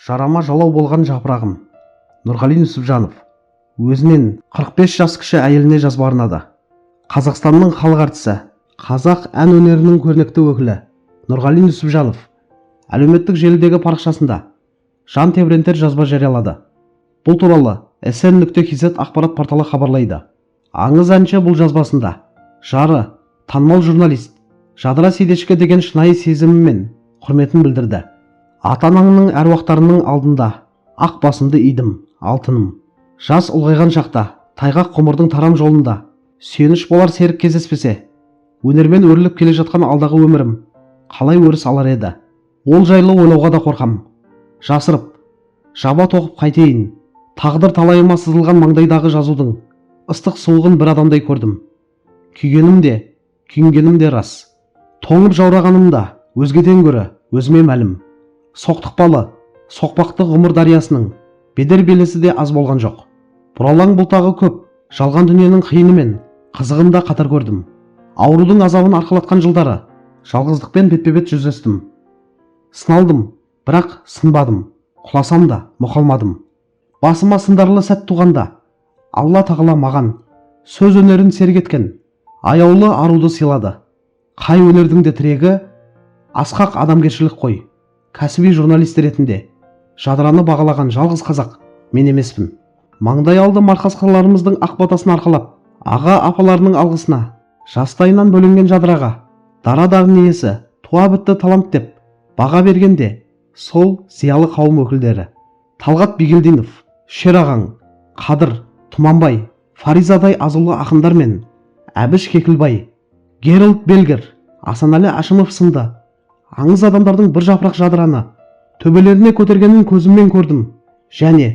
Жарама жалау болған жапырағым. Нұрғали Нүсіпжанов өзінен 45 жас кіші әйеліне жазба арнады. Қазақстанның халық әртісі, қазақ ән өнерінің көрнекті өкілі Нұрғали Нүсіпжанов әлеуметтік желідегі парақшасында жан тебірентер жазба жариялады. Бұл туралы sn.kz ақпарат порталы хабарлайды. Аңыз әнші бұл жазбасында жары, танымал журналист Жадыра Сейдешке деген шынайы сезімі мен құрметін білдірді. «Ата-анаңның, әруақтарының алдында ақ басымды идім, алтыным. Жас ұлғайған шақта тайғақ ғұмырдың тарам жолында сүйеніш болар серік кездеспесе, өнермен өріліп келе жатқан алдағы өмірім қалай өріс алар еді? Ол жайлы ойлауға да қорқам. Жасырып, жаба тоқып қайтейін? Тағдыр талайыма сызылған маңдайдағы жазудың ыстық суығын бір адамдай көрдім. Күйгенім де, күйінгенім де рас. Тоңып жаурағаным да өзгеден гөрі өзіме мәлім. Соқтықпалы, соқпақты ғұмыр дариясының бедер белесі де аз болған жоқ. Бұралаң бұлтағы көп жалған дүниенің қиыны мен қызығын да қатар көрдім. Аурудың азабын арқалатқан жылдары жалғыздықпен бетпе-бет жүздестім. Сыналдым, бірақ сынбадым. Құласам да, мұқалмадым. Басыма сындарлы сәт туғанда Алла Тағала маған сөз өнерін серік еткен аяулы аруды сыйлады. Қай өнердің де тірегі асқақ адамгершілік қой. Кәсіби журналист ретінде Жадыраны бағалаған жалғыз қазақ мен емеспін. Маңдай алды марқасқаларымыздың ақ батасын арқалап, аға апаларының алғысына жастайынан бөленген Жадыраға дара дарын иесі, туа бітті талант деп баға бергенде сол зиялы қауым өкілдері Талғат Бигелдинов, Шерағаң, Қадыр Тұманбай, Фаризадай азулы ақындар мен Әбіш Кекілбай, Герольд Бельгер, Асанәлі Әшімов сынды аңыз адамдардың бір жапырақ Жадыраны төбелеріне көтергенін көзіммен көрдім және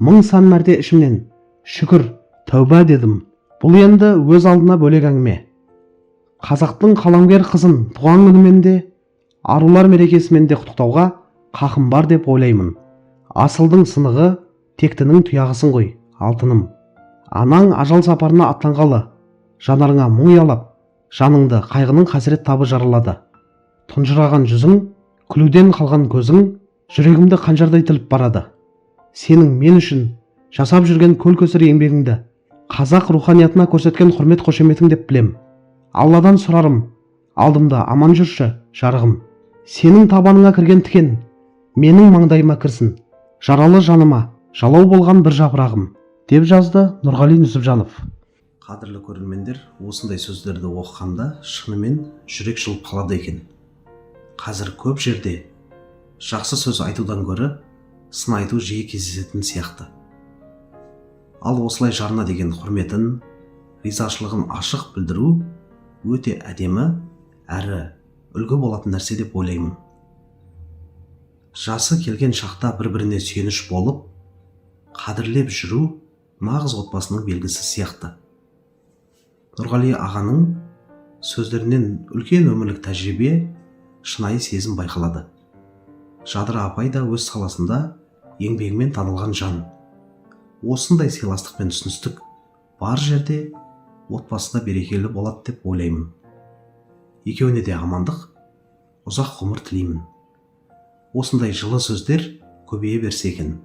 мың сан мәрте ішімнен шүкір, тәуба дедім. Бұл енді өз алдына бөлек әңгіме. Қазақтың қаламгер қызын туған күнімен де, арулар мерекесімен де құттықтауға қақым бар деп ойлаймын. Асылдың сынығы, тектінің тұяғысың ғой, алтыным. Анаң ажал сапарына аттанғалы жанарыңа мұң ұялап, жаныңды қайғының қасірет табы жаралады. Тұнжыраған жүзің, күлуден қалған көзің жүрегімді қанжардай тіліп барады. Сенің мен үшін жасап жүрген көл көсір еңбегіңді қазақ руханиятына көрсеткен құрмет қошеметің деп білем. Алладан сұрарым, алдымда аман жүрші, жарығым. Сенің табаныңа кірген тікен менің маңдайыма кірсін, жаралы жаныма жалау болған бір жапырағым», – деп жазды Нұрғали Нүсіпжанов. Қадірлі көрермендер, осындай сөздерді оқығанда шынымен жүрек жылып қалады екен. Қазір көп жерде жақсы сөз айтудан гөрі сын айту жиі кездесетін сияқты. Ал осылай жарына деген құрметін, ризашылығын ашық білдіру өте әдемі әрі үлгі болатын нәрсе деп ойлаймын. Жасы келген шақта бір біріне сүйеніш болып, қадірлеп жүру нағыз отбасының белгісі сияқты. Нұрғали ағаның сөздерінен үлкен өмірлік тәжірибе, шынайы сезім байқалады. Жадыра апай да өз саласында еңбегімен танылған жан. Осындай сыйластық пен түсіністік бар жерде отбасы да берекелі болады деп ойлаймын. Екеуіне де амандық, ұзақ ғұмыр тілеймін. Осындай жылы сөздер көбейе берсе екен.